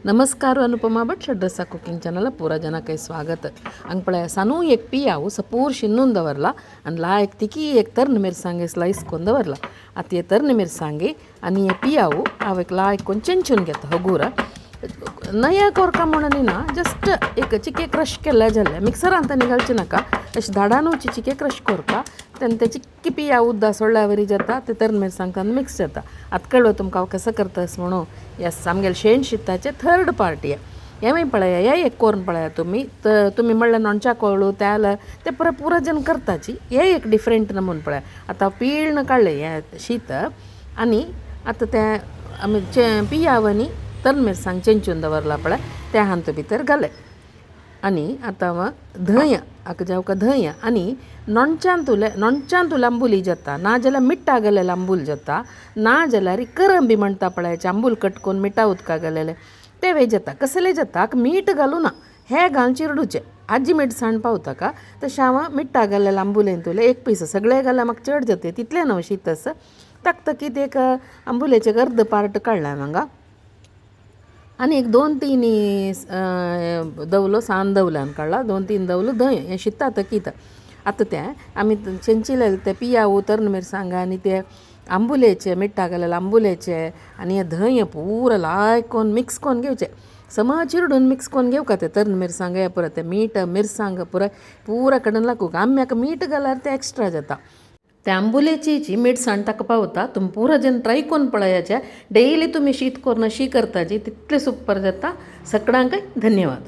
नमस्कार अनुपमा भट षड्रसा cooking channel पूरा जनाक स्वागत. अंग सानू एक पियाವು ಸಪೂರ್ ಶಿನ್ನೊಂದವರ್ಲ आणि लायक तिकी एक तर्ण मिरसांगे स्लायस कोंदवरला. आतां हे तर्ण मिरसांगे आनी हे पियाವು हांव एक लायक कोन चेंचून घेता. हगूर नया कोरका म्हणून ना, जस्ट एक चिके क्रश केल्ले जाल्ले मिक्सरान तांणी घालचे नाका, अशें धाडानूची चिके क्रश कोरपा. तेन्ना ते चिक्की पिया उद्दा सोडल्या वरी जाता, ते तर्ण मिरसांग तांकां मिक्स जाता. आतां कळ्ळो तुमकां हांव कसो करतास म्हणून? येस, आमगेले शेण शिताचे थर्ड पार्ट हे. हें पळया, हे एक कोरून पळया तुमी. तर तुमी म्हणल्यार नोणच्या कोळू तेल ते पुरा पुरा जन करताची, हे एक डिफरंट नमून पळया. आतां पिळून काडलें हें शीत आनी आतां तें आमी पियाव आनी तर्ण मिरसांग चेंचून दवरला पळय, तें हातूंत भितर घालें. आनी आतां धंय हाका जावका धंय आनी नोणच्यान तुले आंबुली जाता, नाजाल्यार मिठा घालेले आंबूल जाता, नाजाल्यार करंबी म्हणटा पळय, आंबूल कट करून मिठा उदका घालेले ते वेज जाता, कसले जाता. हाका मीठ घालूं ना, हे घालून चिरडुचें. आजी मिरसाण पावता का तशें हांव मिठा घालेले आंबुलेन तुले एक पीस सगळें घाल्यार म्हाका चड जाता तितलें न्हू शीत आसा. तकतकीत एक आंबुलेचें अर्द पार्ट काडलें हांगा आनी एक दोन तीन दवलो सान दवल्यान काडला, दोन तीन दवलो धंय हें शिता तकीत. आतां तें आमी चेंचिलेलें तें पियाव तर्ण मिरसांग आनी ते आंबुलेचे मिठा घालेले आंबुलेचे आनी हें धंय पुरो लायक कोन्न मिक्स कोन्न घेवचें. समा चिरडून मिक्स कोन्न घेवका. तें तर्ण मिरसांग हे पुरो तें मीठ मिरसांग पुराय पुरा कडेन लागूंक. आमी हाका मीठ घाल्यार तें एक्स्ट्रा जाता, ते आंबुलेची मिरसांग ताका पावता. तुमी पुरा जेन्ना ट्राय कोन्न पळयाचे. डेली तुमी शीत कोन्न शी करताची तितलें सुपर जाता. सगळ्यांकय धन्यवाद.